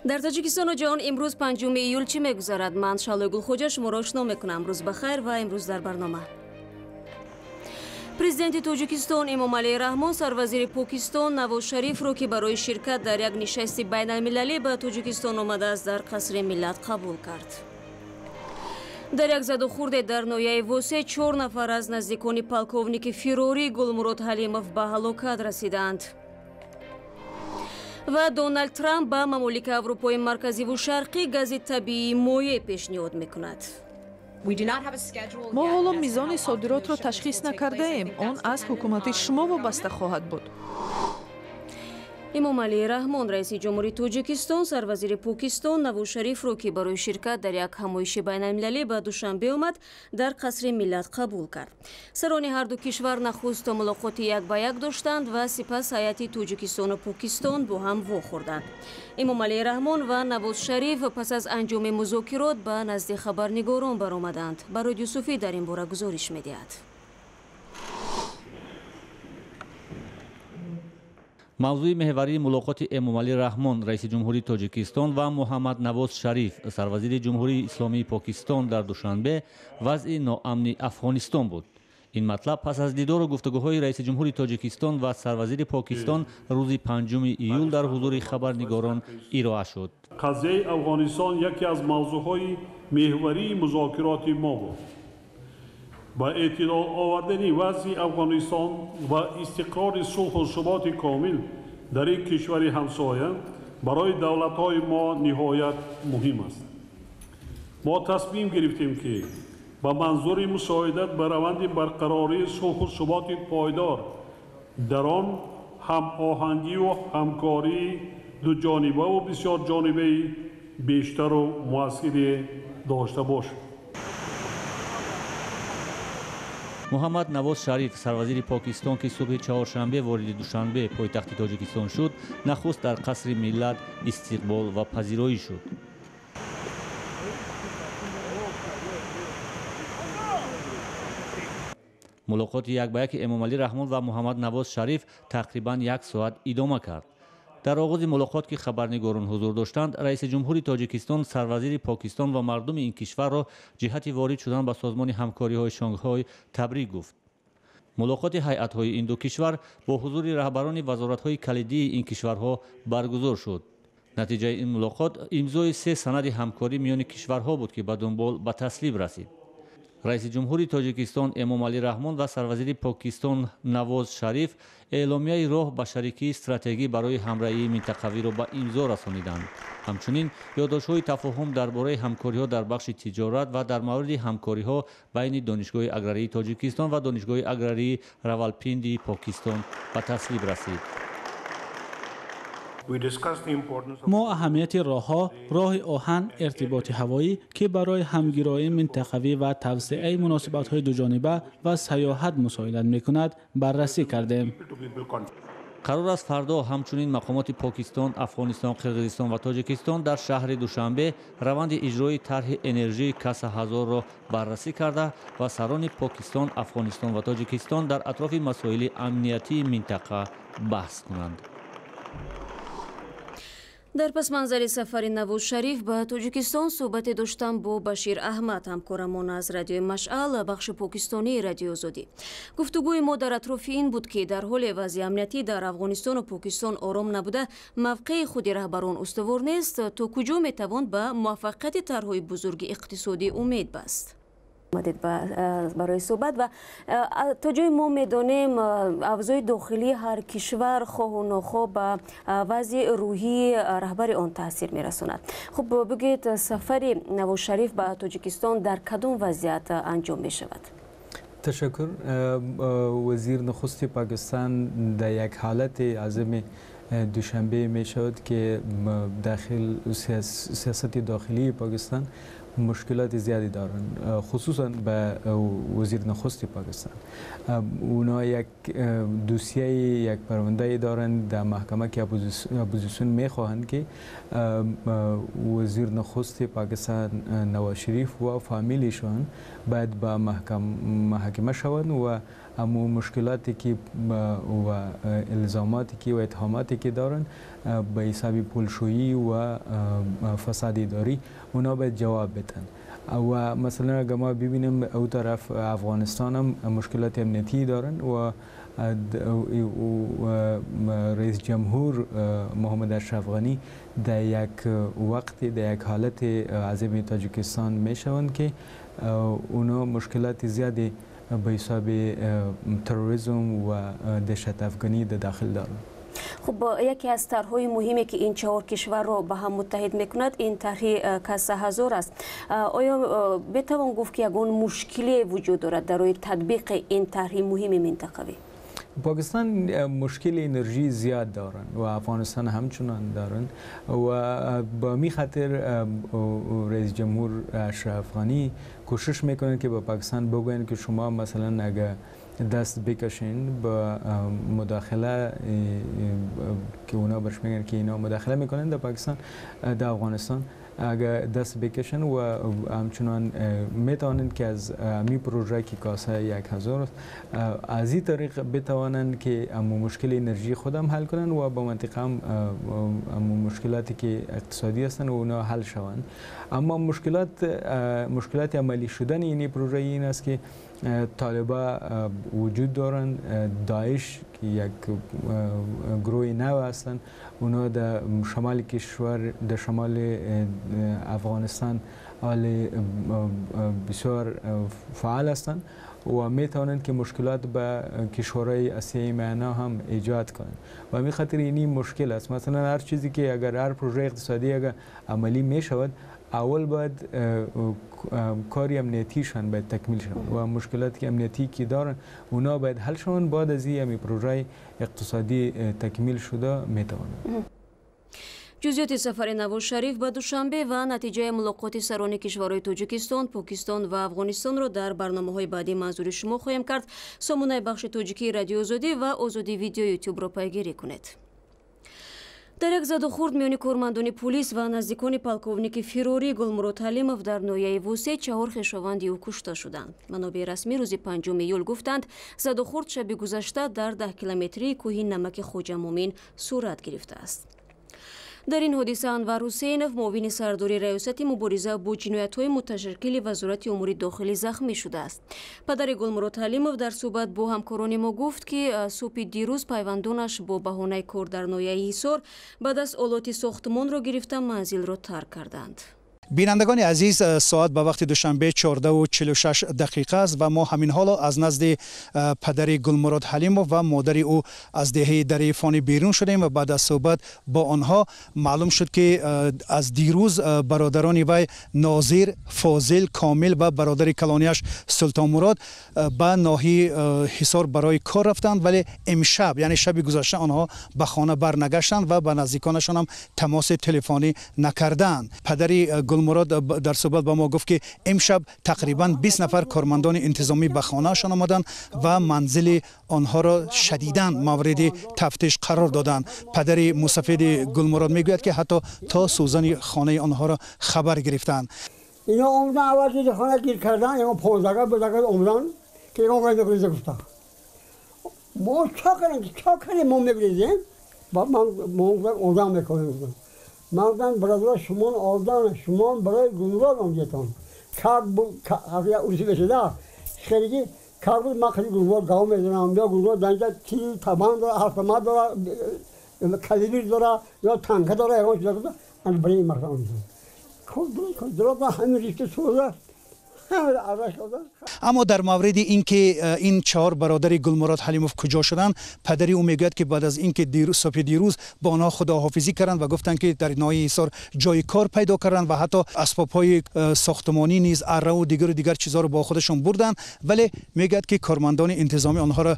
Дар Тоҷикистону ҷаҳон имрӯз 5 июл чӣ мегузарад? Ман Шалои Гулхоҷа шуморо ошно мекунам. Рӯз ба хайр ва имрӯз дар барнома. Президенти Тоҷикистон Эмомалӣ Раҳмон сарвазири Покистон Навоз Шарифро, ки барои ширкат дар як нишасти байналмилалӣ ба Тоҷикистон омадааст, дар Қасри Миллат қабул кард. Дар як задухӯрде дар ноҳияи Восе 4 нафар аз наздикони полковники фирорӣ Гулмурод Ҳалимов ба ҳалокат расиданд. Ва Доналд Трамп ба мамолики Аврупои Марказиву Шарқӣ гази табиии моеъ пешниҳод мекунад. Мо ҳоло мизони содиротро ташхис накардаем. Он аз ҳукумати шумо вобаста хоҳад буд. Эмомалӣ Раҳмон, раиси ҷумҳури Тоҷикистон, сарвазири Покистон Навоз Шарифро, ки барои ширкат дар як ҳамоиши байналмилалӣ ба Душанбе омад, дар Қасри Миллат қабул кард. Сарони ҳарду кишвар нахуст мулоқоти як ба як доштанд ва сипас ҳайати Тоҷикистону Покистон бо ҳам вохӯрданд. Эмомалӣ Раҳмон ва Навоз Шариф пас аз анҷоми музокирот ба назди хабарнигорон баромаданд. Барод Юсуфӣ дар ин бора гузориш медиҳад. Мавзӯи меҳварии мулоқоти Эмомалӣ Раҳмон, раиси ҷумҳурии Тоҷикистон, ва Муҳаммад Навоз Шариф, сарвазири Ҷумҳурии Исломии Покистон, дар Душанбе вазъи ноамни Афғонистон буд. Ин матлаб пас аз дидору гуфтугӯҳои раиси ҷумҳури Тоҷикистон ва сарвазири Покистон рӯзи 5 июл дар ҳузури хабарнигорон ироа шуд. Қазияи Афғонистон яке аз мавзӯъҳои меҳварии музокироти мо буд. Ба эътидол овардани вазъи Афғонистон ва истиқрори сулҳу суботи комил дар ин кишвари ҳамсоя барои давлатҳои мо ниҳоят муҳим аст. Мо тасмим гирифтем, ки ба манзури мусоидат ба раванди барқарории сулҳу суботи пойдор дар он ҳамоҳангиву ҳамкории дуҷонибаву бисёрҷонибаи бештару муассире дошта бошем. Муҳаммад Навоз Шариф, сарвазири Покистон, ки субҳи чаҳоршанбе вориди Душанбе, пойтахти Тоҷикистон шуд, нахуст дар Қасри Миллат истиқбол ва пазироӣ шуд. Мулоқоти як ба яки Эмомалӣ Раҳмон ва Муҳаммад Навоз Шариф тақрибан як соат идома кард. Дар оғози мулоқот, ки хабарнигорон ҳузур доштанд, раиси ҷумҳури Тоҷикистон сарвазири Покистон ва мардуми ин кишварро ҷиҳати ворид шудан ба созмони ҳамкориҳои Шонгҳой табрик гуфт. Мулоқоти ҳайатҳои ин ду кишвар бо ҳузури раҳбарони вазоратҳои калидии ин кишварҳо баргузор шуд. Натиҷаи ин мулоқот имзои 3 санади ҳамкорӣ миёни кишварҳо буд, ки ба дунбол ба таслиб расид. Раиси ҷумҳури Тоҷикистон Эмомалӣ Раҳмон ва сарвазири Покистон Навоз Шариф эъломияи роҳ ба шарикии стратегӣ барои ҳамраҳии минтақавиро ба имзо расониданд. Ҳамчунин ёддоштҳои тафоҳум дар бораи ҳамкориҳо дар бахши тиҷорат ва дар мавриди ҳамкориҳо байни Донишгоҳи аграрии Тоҷикистон ва Донишгоҳи аграрии Равалпиндии Покистон ба таслиб расид. Мо аҳамияти роҳҳо, роҳи оҳан, иртиботи ҳавоӣ, ки барои ҳамгироии минтақавӣ ва тавсеаи муносибатҳои дуҷониба ва сайёҳат мусоидат мекунад, баррасӣ кардем. Қарор аст фардо ҳамчунин мақомоти Покистон, Афғонистон, Қирғизистон ва Тоҷикистон дар шаҳри Душанбе раванди иҷрои тарҳи энержии Каса 1000-ро баррасӣ карда ва сарони Покистон, Афғонистон ва Тоҷикистон дар атрофи масоили амниятии минтақа баҳс кунанд. Дар пасманзари сафари Навоз Шариф ба Тоҷикистон суҳбате доштам бо Башир Аҳмад, ҳамкорамон аз радиои Машъал, бахши покистонии Радиои Озодӣ. Гуфтугӯи мо дар атрофи ин буд, ки дар ҳоле вазъи амниятӣ дар Афғонистону Покистон ором набуда, мавқеи худи раҳбарон устувор нест, то куҷо метавон ба муваффақияти тарҳҳои бузурги иқтисодӣ умед баст. Омадед барои суҳбат ва то ҷое мо медонем, авзои дохилии ҳар кишвар хоҳу нохоҳ ба вазъи рӯҳии раҳбари он таъсир мерасонад. Хуб, бигӯед, сафари Навоз Шариф ба Тоҷикистон дар кадом вазъият анҷом мешавад? Ташаккур. Вазир нахусти Пакистон дар як ҳолати азими Душанбе мешавад, ки дохил сиёсати дохилии Покистон مشکلات زیادی دارن، خصوصا به وزیر نخست پاکستان. اونا یک دوسیه، یک پرونده دارن در محکمه که اپوزیسیون میخواهند که وزیر نخست پاکستان نواز شریف و فامیلشان باید به محاکمه شوند و امو مشکلاتی که و الزاماتی که و اتهاماتی که دارن به حساب پولشویی و فساد اداری اونا باید جواب بدن. و مثلا اگر ما ببینیم او طرف افغانستان هم مشکلات امنیتی دارن و رئیس جمهور محمد اشرف غنی در یک وقت، در یک حالت عظیم تاجیکستان میشوند که اونا مشکلات زیادی به حساب تروریسم و دهشت افغانی در داخل دارند. خب، یکی از طرح‌های مهمی که این چهار کشور را به هم متحد میکند این طرح کاسا هزار است. آیا بتوان گفت که یگان مشکلی وجود دارد در روی تطبیق این طرح مهم منطقوی؟ پاکستان مشکل انرژی زیاد دارن و افغانستان همچنان دارن و با می خاطر رئیس جمهور اشرف غنی کوشش میکنن که با پاکستان بگوین که شما مثلا اگر دست بکشین با مداخله که اونا برش میگن که اینا مداخله میکنن در پاکستان، در افغانستان اگر دست بکشن و همچنان میتوانند که از می پروژه که کاسه 1000 از این طریق بتوانند که امو مشکل انرژی خودم حل کنن و با منطقه هم امو مشکلاتی که اقتصادی هستن و اونا حل شوند. اما مشکلات عملی شدن این پروژه این است که طالبا وجود دارند، داعش که یک گروه نو هستند، اونا در شمال کشور، در شمال افغانستان حال بسیار فعال هستند و می توانند که مشکلات به کشورهای آسیای میانه هم ایجاد کنند و می خاطر اینی مشکل است. مثلا هر چیزی که اگر هر پروژه اقتصادی اگر عملی می شود، اول باید کاری امنیتیشان باید تکمیل شود و مشکلات که امنیتی که دارن اونا باید حل شوند، بعد از این پروژه اقتصادی تکمیل شده میتواند. جزئیات سفر نواز شریف به دوشنبه و نتیجه ملاقات سران کشورهای تاجیکستان، پاکستان و افغانستان را در برنامه‌های بعدی منظور شما خواهیم کرد. سامانه بخش تاجیکی رادیو آزادی و آزادی ویدیو یوتیوب را پیگیری کنید. در یک زد و خورد میان کارمندان پلیس و نزدیکان полковник фирорӣ Гулмурод Ҳалимов дар ноҳияи Восе чаҳор хешованди ӯ кушта шуданд. Манобеи расмӣ рӯзи 5 июл гуфтанд, заду хурд шаби гузашта дар 10 километрии кӯҳи намаки Хоҷа Мумин сурат гирифтааст. Дар ин ҳодиса Анвар Ҳусейнов, муовини сардори раёсати мубориза бо ҷиноятҳои муташаккили Вазорати умури дохилӣ захмӣ шудааст. Падари Гулмурод Ҳалимов дар суҳбат бо ҳамкорони мо гуфт, ки субҳи дирӯз пайвандонаш бо баҳонаи кор дар ноҳияи Ҳисор ба даст олоти сохтмонро гирифта манзилро тарк карданд. Бинандагони азиз, соат ба вақти Душанбе 14:46 аст ва мо ҳамин ҳоло аз назди падари Гулмурод Ҳалимов ва модари ӯ аз деҳаи Дараи Фонӣ берун шудем ва баъд аз суҳбат бо онҳо маълум шуд, ки аз дирӯз бародарони вай Нозир, Фозил, Комил ва бародари калонияш Султонмурод ба ноҳияи Ҳисор барои кор рафтанд, вале имшаб, яъне шаби гузашта, онҳо ба хона барнагаштанд ва ба наздиконашон ҳам тамоси телефонӣ накарданд. Падари Гулмурод дар суҳбат ба мо гуфт, ки имшаб тақрибан 20 нафар кормандони интизомӣ ба хонаашон омаданд ва манзили онҳоро шадидан мавриди тафтиш қарор доданд. Падари мусафиди Гулмурод мегӯяд, ки ҳатто то сӯзани хонаи онҳоро хабар гирифтанд. Ино омадан, аввал зири хона гир кардан, ягон 15 бузага омадан, ки ягон ғайр мегуреза гуфта. Мо чо кардем, чо кардем, мо мегурезем? Баъд ман одам мекунем. Ман гуфтам: бародаро, шумон одам, шумон барои Гулмурод омадетон. Как урси бешуда хеле как буд, ман хеле Гулмурод гав мезанам, ё Гулмурод данҷа тир табан дора, автомат дора, калибр дора ё танка дора, ягон чиза гуфта, ан барои ин мақсад омадем. Дурод ҳамин ришта сӯза. Аммо дар мавриди ин ки ин чаҳор бародари Гулмурод Ҳалимов куҷо шуданд, падари ӯ мегӯяд, ки баъд аз ин ки субҳи дирӯз бо онҳо худоҳофизӣ карданд ва гуфтанд, ки дар ноҳияи Ҳисор ҷои кор пайдо карданд ва ҳатто асбобҳои сохтмонӣ низ, арраву дигару дигар чизҳоро бо худашон бурданд, вале мегӯяд, ки кормандони интизомӣ онҳоро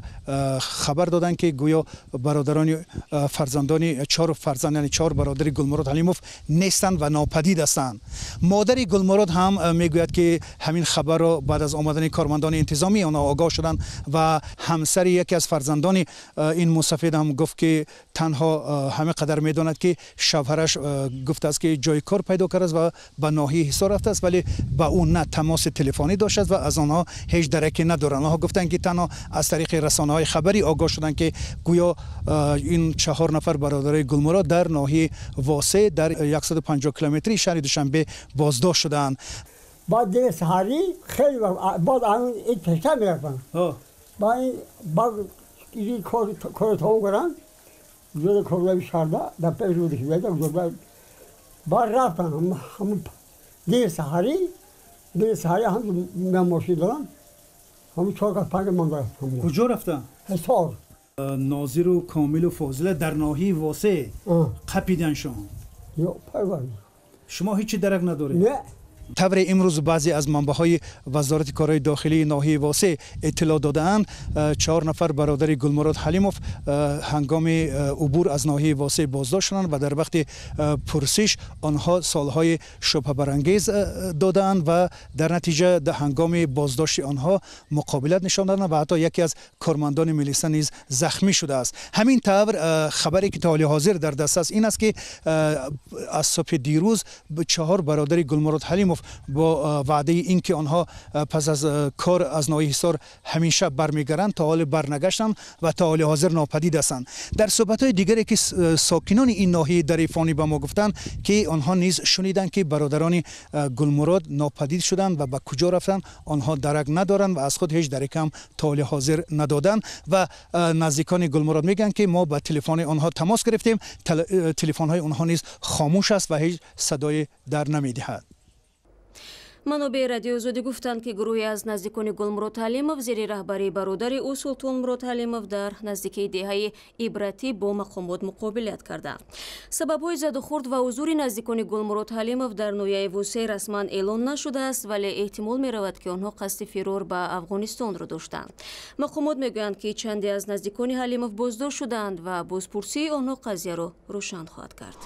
хабар доданд, ки гӯё бародарони фарзандони чаҳор фарзанд, яъне чаҳор бародари Гулмурод Ҳалимов нестанд ва нопадид ҳастанд. Модари Гулмурод ҳам мегӯяд, ки ҳамин хабарро баъд аз омадани кормандони интизомӣ онҳо огоҳ шуданд ва ҳамсари яке аз фарзандони ин мусафид ҳам гуфт, ки танҳо ҳамин қадар медонад, ки шавҳараш гуфтааст, ки ҷои кор пайдо кардааст ва ба ноҳияи Ҳисор рафтааст, вале ба ӯ на тамоси телефонӣ доштааст ва аз онҳо ҳеҷ дараке надоранд. Онҳо гуфтанд, ки танҳо аз тариқи расонаҳои хабарӣ огоҳ шуданд, ки гӯё ин чаҳор нафар бародарои Гулмурод дар ноҳияи Восеъ дар 150 километрии шаҳри Душанбе боздошт шудаанд. Баъд дигар саҳарӣ хеле баъд ин пештар мерафтанд, баъд кор тамом карданд, зуд коргари шаҳрда дар пеш буд, баъд рафтанд. Ҳамун дигар саҳарӣ ҳам мошин доранд, ҳамун чор кас панҷ монда рафтанд. Куҷо рафтанд? Ҳисор. Нозиру Комилу Фозила дар ноҳияи Восеъ қапиданшон. Шумо ҳеҷ дарак надоред? Не. Тавре имрӯз баъзе аз манбаъҳои вазорати корҳои дохилии ноҳияи Восеъ иттилоъ додаанд, чаҳор нафар бародари Гулмурод Ҳалимов ҳангоми убур аз ноҳияи Восеъ боздошт шуданд ва дар вақти пурсиш онҳо суолҳои шубҳабарангез додаанд ва дар натиҷа ҳангоми боздошти онҳо муқобилат нишон доданд ва ҳатто яке аз кормандони милиса низ захмӣ шудааст. Ҳамин тавр хабаре ки то ҳоли ҳозир дар даст аст ин аст, ки аз субҳи дирӯз чаҳор бародари Гулмурод Ҳалимов бо ваъдаи ин ки онҳо пас аз кор аз ноҳияи Ҳисор ҳамеша бармегарданд, то ҳоле барнагаштанд ва то ҳоли ҳозир нопадид ҳастанд. Дар суҳбатҳои дигаре ки сокинони ин ноҳияи Дарифонӣ ба мо гуфтанд, ки онҳо низ шуниданд, ки бародарони Гулмурод нопадид шуданд ва ба куҷо рафтанд онҳо дарак надоранд ва аз худ ҳеҷ дарак ҳам то ҳоли ҳозир надоданд. Ва наздикони Гулмурод мегӯянд, ки мо ба телефони онҳо тамос гирифтем, телефонҳои онҳо низ хомӯш аст ва ҳеҷ садое дар намедиҳад. Манобеи Радиои Озодӣ гуфтанд, ки гурӯҳе аз наздикони Гулмурод Ҳалимов зери раҳбарии бародари ӯ Султонмурод Ҳалимов дар наздикии деҳаи Ибратӣ бо мақомот муқобилят карданд. Сабабҳои задухӯрд ва ҳузури наздикони Гулмурод Ҳалимов дар ноҳияи Восеъ расман эълон нашудааст, вале эҳтимол меравад, ки онҳо қасди фирор ба Афғонистонро доштанд. Мақомот мегӯянд, ки чанде аз наздикони Ҳалимов боздошт шудаанд ва бозпурсии онҳо қазияро рӯшан хоҳад кард.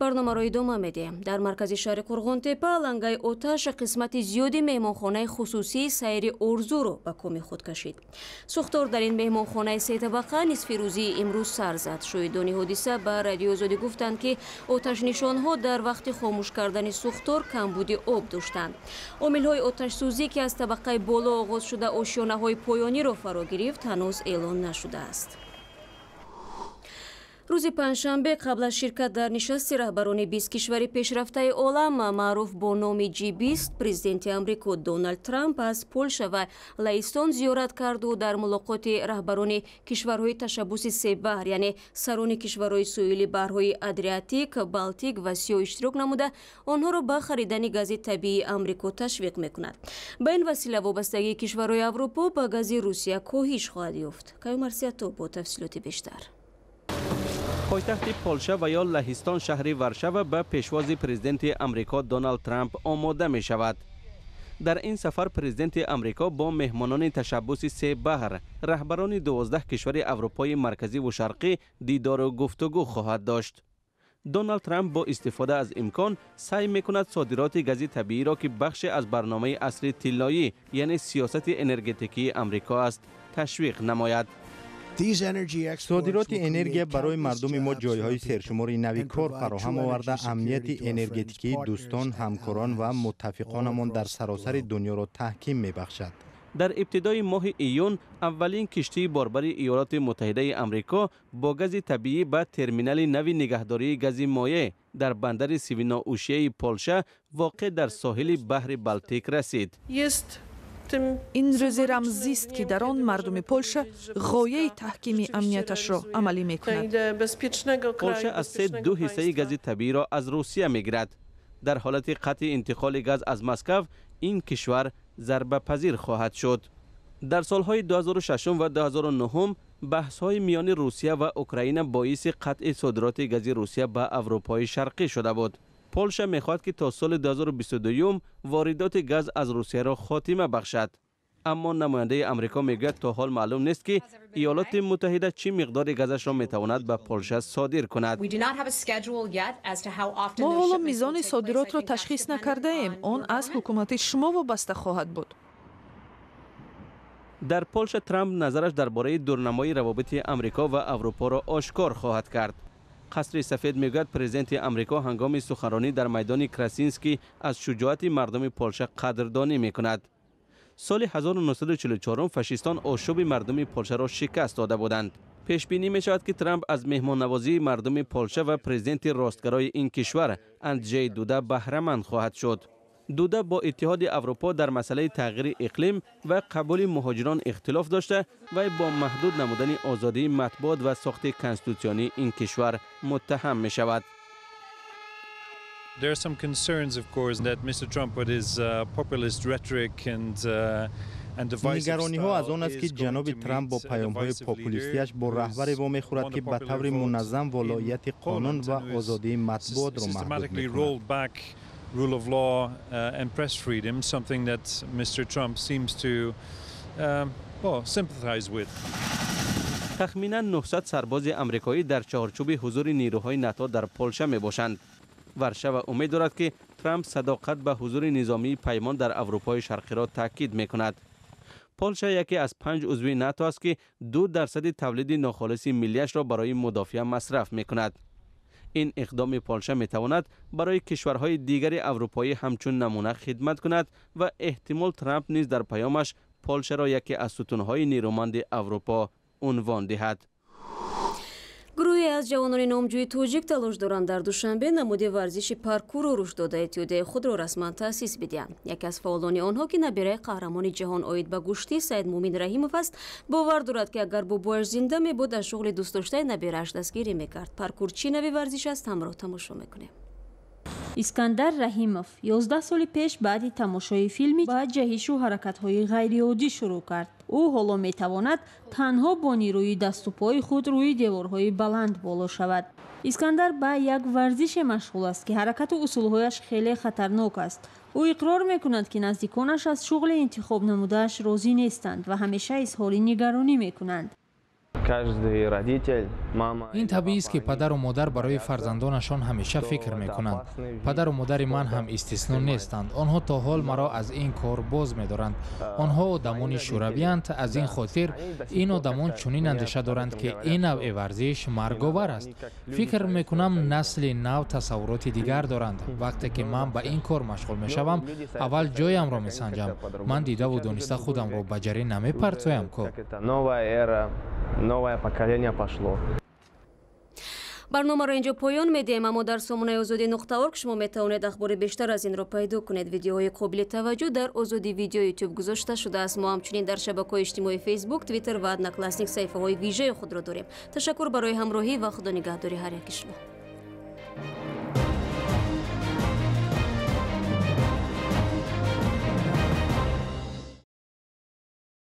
Барномаро идома медиҳем. Дар маркази шаҳри Қурғонтеппа лангаи оташ қисмати зиёди меҳмонхонаи хусусии Сайри Орзуро ба коми худ кашид. Сӯхтор дар ин меҳмонхонаи сетабақа нисфи рӯзии имрӯз сар зад. Шоҳидони ҳодиса ба Радиои Озодӣ гуфтанд, ки оташнишонҳо дар вақти хомӯш кардани сӯхтор камбуди об доштанд. Омилҳои оташсӯзӣ, ки аз табақаи боло оғоз шуда ошёнаҳои поёниро фаро гирифт, ҳанӯз эълон нашудааст. Рӯзи панҷшанбе қабл аз ширкат дар нишасти раҳбарони 20 кишвари пешрафтаи олам, маъруф бо номи G20, президенти Амрико Доналд Трамп аз Полша ва Лаҳистон зиёрат карду дар мулоқоти раҳбарони кишварҳои ташаббуси себаҳр, яъне сарони кишварҳои соҳили баҳрҳои Адриатик, Балтик ва Сиёҳ иштирок намуда, онҳоро ба харидани гази табиии Амрико ташвиқ мекунад. Ба ин васила вобастагии кишварҳои Аврупо ба гази Русия коҳиш хоҳад ёфт. Каюмар Сиятов бо тафсилоти бештар. Пойтахти Полша ва ё Лаҳистон, шаҳри Варшава, ба пешвози президенти Амрико Доналд Трамп омода мешавад. Дар ин сафар президенти Амрико бо меҳмонони ташаббуси се баҳр, раҳбарони 12 кишвари Аврупои Марказиву Шарқӣ, дидору гуфтугӯ хоҳад дошт. Доналд Трамп бо истифода аз имкон саъй мекунад содироти гази табииро, ки бахше аз барномаи асри тиллоӣ, яъне сиёсати энергетикии Амрико аст, ташвиқ намояд. Содироти энергия барои мардуми мо ҷойҳои сершумори нави кор фароҳам оварда, амнияти энергетикии дӯстон, ҳамкорон ва муттафиқонамон дар саросари дунёро таҳким мебахшад. Дар ибтидои моҳи июн аввалин киштии борбари Иёлоти Муттаҳидаи Амрико бо гази табиӣ ба терминали нави нигаҳдории гази моеъ дар бандари Свиноушияи Полша, воқеъ дар соҳили баҳри Балтик, расид. Ин рӯзе рамзист, ки дар он мардуми Полша ғояи таҳкими амнияташро амалӣ мекунад. Полша аз се ду ҳиссаи гази табииро аз Русия мегирад. Дар ҳолати қатъи интиқоли газ аз Москва ин кишвар зарбапазир хоҳад шуд. Дар солҳои 2006 ва 2009 баҳсҳои миёни Русия ва Украина боиси қатъи содироти гази Русия ба Аврупои Шарқӣ шуда буд. Полша мехоҳад, ки то соли 2022 воридоти газ аз Русияро хотима бахшад. Аммо намояндаи Амрико мегӯяд, то ҳол маълум нест, ки Иёлоти Муттаҳида чӣ миқдори газашро метавонад ба Полша содир кунад. Мо ҳоло мизони содиротро ташхис накардаем. Он аз ҳукумати шумо вобаста хоҳад буд. Дар Полша Трамп назараш дар бораи дурнамои равобити Амрико ва Аврупоро ошкор хоҳад кард. Қасри Сафед мегӯяд, президенти Амрико ҳангоми суханронӣ дар майдони Красинский аз шуҷоати мардуми Полша қадрдонӣ мекунад. Соли 1944 фашистон ошӯби мардуми Полшаро шикаст дода буданд. Пешбинӣ мешавад, ки Трамп аз меҳмоннавозии мардуми Полша ва президенти ростгарои ин кишвар Анджей Дуда баҳраманд хоҳад шуд. Дуда бо Иттиҳоди Аврупо дар масъалаи тағйири иқлим ва қабули муҳоҷирон ихтилоф дошта, вай бо маҳдуд намудани озодии матбуот ва сохти конститутсионии ин кишвар муттаҳам мешавад. There are some concerns, of course, that Mr. Trump, with his populist rhetoric and нигарониҳо аз он аст, ки ҷаноби Трамп бо паёмҳои популистиаш бо раҳбаре вомехӯрад, ки ба таври муназзам волоияти қонун ва озодии матбуотро маҳдуд мекунад. Rule of law and press freedom, something that Mr. Trump seems to well, sympathize with. Тахминан 900 сарбози амрикоӣ дар чаҳорчӯби ҳузури нерӯҳои НАТО дар Полша мебошанд. Варшава умед дорад, ки Трамп садоқат ба ҳузури низомии паймон дар Аврупои Шарқиро таъкид мекунад. Полша яке аз панҷ узви НАТО аст, ки 2% тавлиди нохолиси миллиашро барои мудофиа масраф мекунад. Ин иқдоми Полша метавонад барои кишварҳои дигари аврупоӣ ҳамчун намуна хидмат кунад ва эҳтимол Трамп низ дар паёмаш Полшаро яке аз сутунҳои нерӯманди Аврупо унвон диҳад. Гурӯҳе аз ҷавонони номҷӯи тоҷик талош доранд дар Душанбе намуди варзиши паркурро рушд дода, иттиҳодияи худро расман таъсис бидиҳанд. Яке аз фаъолони онҳо, ки набираи қаҳрамони ҷаҳон оид ба гӯштӣ Саидмӯмин Раҳимов аст, бовар дорад, ки агар бобояш зинда мебуд, аз шуғли дӯстдоштаи набирааш дастгирӣ мекард. Паркур чӣ нави варзиш аст, ҳамроҳ тамошо мекунем. Искандар Раҳимов 11 соли пеш баъди тамошои филми ба ҷаҳишу ҳаракатҳои ғайриоддӣ шурӯъ кард. Ӯ ҳоло метавонад танҳо бо нерӯи дасту пои худ рӯи деворҳои баланд боло шавад. Искандар ба як варзише машғул аст, ки ҳаракату усулҳояш хеле хатарнок аст. Ӯ иқрор мекунад, ки наздиконаш аз шуғли интихоб намудааш розӣ нестанд ва ҳамеша изҳори нигаронӣ мекунанд. Ин табиист, ки падару модар барои фарзандонашон ҳамеша фикр мекунанд. Падару модари ман ҳам истисно нестанд. Онҳо то ҳол маро аз ин кор боз медоранд. Онҳо одамони шӯравиянд. Аз ин хотир ин одамон чунин андеша доранд, ки ин навъи варзиш марговар аст. Фикр мекунам, насли нав тасаввуроти дигар доранд. Вақте ки ман ба ин кор машғул мешавам, аввал ҷоямро месанҷам. Ман дидаву дониста худамро ба ҷарӣ намепартоям ку. Новое поколение пошло. Барномаро инҷо поён медиҳем, аммо дар сомонаи Озодӣ.орг шумо метавонед ахбори бештар аз инро пайдо кунед. Видеоҳои қобили таваҷҷӯҳ дар Озодӣ Видео Ютуб гузошта шудааст. Мо ҳамчунин дар шабакаҳои иҷтимоии Фейсбук, Твиттер ва Одноклассник саҳифаҳои вижаи худро дорем. Ташаккур барои ҳамроҳӣ ва худо нигаҳдори ҳар яки шумо.